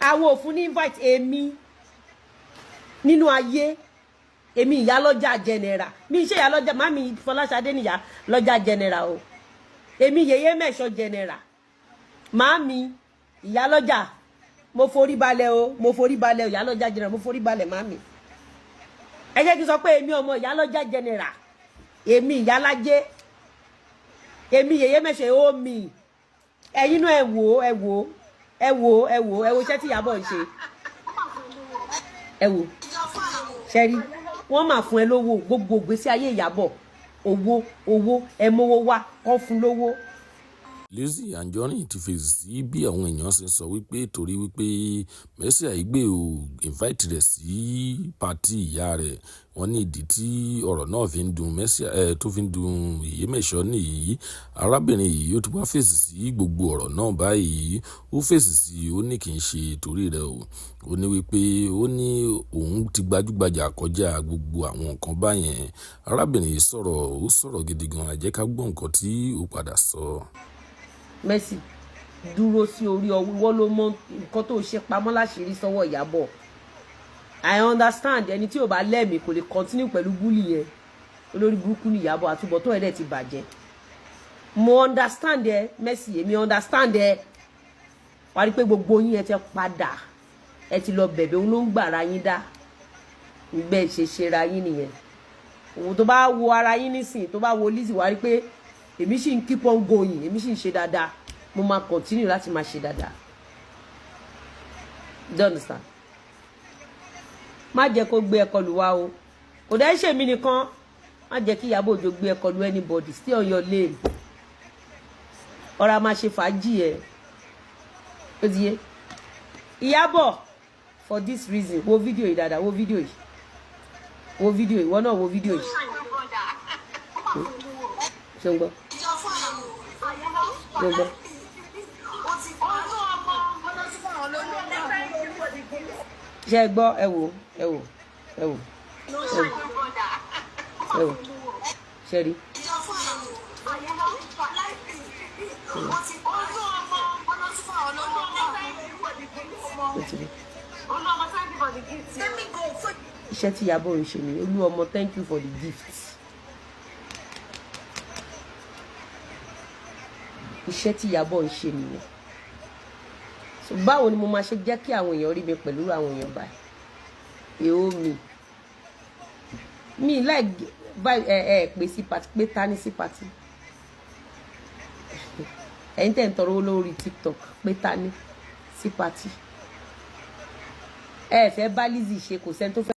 Àwọn ò fún ní invite. Èmi nínú ayé, èmi ìyálọ́jà general, mi ṣe ìyálọ́jà mami Fọláṣadé níyà lọ́jà general o. Èmi yèyé mẹ́ṣọ́ general, màmí ìyálọ́jà, mo forí balẹ̀ o, mo forí balẹ̀ o. Ìyálọ́jà general, mo forí balẹ̀, màmí. Ẹ jẹ́ kí n sọ pé èmi ọmọ ìyálọ́jà general, èmi ìyálájé, èmi yèyé mẹ́ṣọ́ ó mi. Ẹ̀yin náà, ẹ wò ó, ẹ wò ó, ẹ wò ó, ẹ wò ó, ẹ wo iṣẹ́ tí Ìyábọ̀ ń ṣe. Ẹ wò ṣẹ́rí, wọ́n máa fún ẹ lówó. Gbogbo ìgbésí ayé Ìyábọ̀, owó, owó, ẹ mówó wá kọ́ fún lówó. Lizzy Anjorin ti fèsì sí bí àwọn èèyàn ṣe sọ wípé torí wípé Mercy Aigbe ò invite rẹ̀ sí party ìyá rẹ̀. Wọ́n ní ìdí tí ọ̀rọ̀ náà fi ń dùn Mercy ẹ̀, tó fi ń dùn Yèyé nìyí. Arábìnrin yìí, ó ti wá fèsì sí gbogbo ọ̀rọ̀ náà báyìí. Ó fèsì sí, ó ní kì í ṣe torí rẹ̀ o. Ó ní wípé ó ní òun ti gbajúgbajà kọjá gbogbo àwọn nǹkan báyẹn. Arábìnrin yìí sọ̀rọ̀, ó sọ̀rọ̀ gidi gan. Ẹ jẹ́ ká gbọ́ nǹkan tí ó padà sọ. Mercy, dúró sí orí ọwọ́ ló mọ nǹkan tó ṣe pamọ́ láṣìírí sọ́wọ́ Ìyábọ̀. I understand, ẹni tí ò bá lẹ́mìí kò lè continue pẹ̀lú bully yẹn. Olórí burúkú ní Ìyábọ̀, àtúbọ̀tán ẹ̀ dẹ̀ ti bàjẹ́. Mo understand ẹ, Mercy, èmi understand ẹ. Wàá rí pé gbogbo yín, ẹ ti padà, ẹ ti lọ bẹ̀bẹ̀. Òun ló ń gbàrà yín dá bẹ́ẹ̀ ṣe ṣera yín nìyẹn. Òun tó bá wo ara yín nísìn, tó bá wo Lizzy, wàá rí pé èmi sì ń keep on going, èmi sì ń ṣe dáadáa, mo máa continue láti máa ṣe dáadáa. Do you understand? Má jẹ́ kó gbé ẹ̀kọ́ lù wá o. Kò dẹ́ ṣèmi nìkan. Má jẹ́ kí Ìyábọ̀ Òjó gbé ẹ̀kọ́ lu anybody. Stay on your lane. Ọ̀rọ̀ a máa ṣe fàájì ẹ̀, ó ti yé Ìyábọ̀. For this reason, wo fídíò yìí dáadáa, wo fídíò yìí, wo fídíò yìí, ìwọ náà wo fídíò yìí. Ṣé ń gbọ́? Ṣé ń gbọ́? Ṣé ẹ gbọ́? Ẹ wò, ẹ wò, ẹ wò, ẹ wò, ẹ wò. Ṣé rí? Ó ti rí. Iṣẹ́ tí Ìyábọ̀ ń ṣe nìyẹn. Olú ọmọ, thank you for the gift. Iṣẹ́ tí Ìyábọ̀ ń ṣe nìyẹn. So báwo ni mo máa ṣe jẹ́ kí àwọn èèyàn rí mi pẹ̀lú àwọn èèyàn báyìí? Èó mi mi láì ẹ ẹ pè sí party, pé ta ní sí party. Ẹ̀yin tẹ̀ ń tọrọ owó lórí TikTok, pé ta ní sí party. Ẹ fẹ́ bá Lizzy ṣe, kò sẹ́ni tó fẹ́.